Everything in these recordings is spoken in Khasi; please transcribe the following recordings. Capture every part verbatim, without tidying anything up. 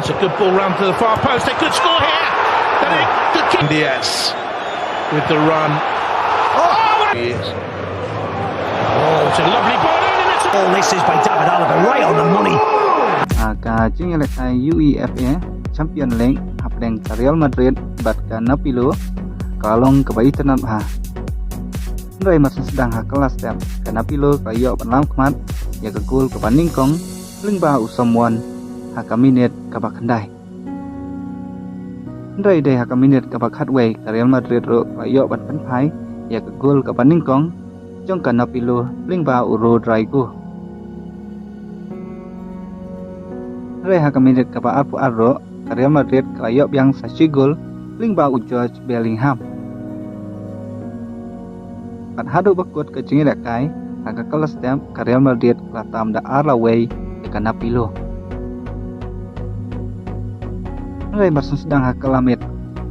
It's a good ball round to the far post. They could score here. Then it, the kick. Diaz with the run. Oh, what a, yes. Oh, it's a lovely ball in, and it's a All this is by David Alaba, right on the money. Ha ka jingïalehkai UEFA Champion League hapdeng ka Real Madrid bad ka Napoli, ka long kaba itynnad bha. Hynrei mar sdang ha ka la step, ka Napoli ka ïoh ban lam khmat ïa ka gol kaba nyngkong lyngba u Soumare ha ka minit kaba khyndai. Hynrei dei ha ka minit kaba khatwei ka Real Madrid ruh ka ïoh ban pynphai ïa ka gol kaba nyngkong jong ka Napoli lyngba u Rodrygo. Hynrei ha ka minit kaba arphew ar ruh ka Real Madrid ka la ïoh biang sa shi gol lyngba u Jude Bellingham. Bad haduh ba kut ka jingïalehkai, ha ka kylla step ka Real Madrid ka la tam da ar la wei ïa ka Napoli. Hynrei mar sdang ha ka la miet,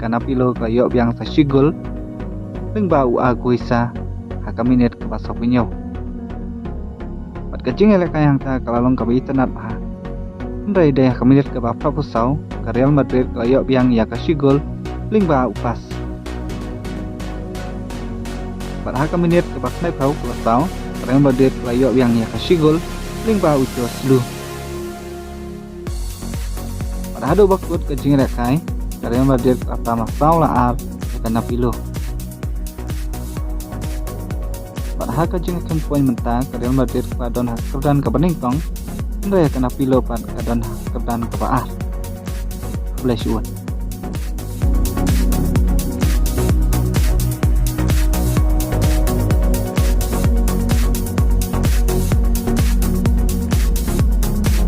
ka Napoli ka la ïoh biang sa shi gol lyngba u Anguissa ha ka minit kaba sawphew hynñiew. Bad ka jingïalehkai hangta ka la long kaba itynnad bha. Hynrei dei ha ka minit kaba phra phew saw ka Real Madrid ka la ïoh biang ïa ka shi gol lyngba u Paz. Bad ha ka minit kaba khyndai phew ka la saw ka Real Madrid ka la ïoh biang ïa ka shi gol lyngba u Joselu. Bad haduh ba kut ka jingïalehkai ka Real Madrid ka la tam saw la ar ïa ka Napoli. Bad ha ka jingïakhun point mynta ka Real Madrid ka la don ha ka kyrdan kaba nyngkong, hynrei ka Napoli pat ka don ha ka kyrdan kaba ar. Khublei shibun.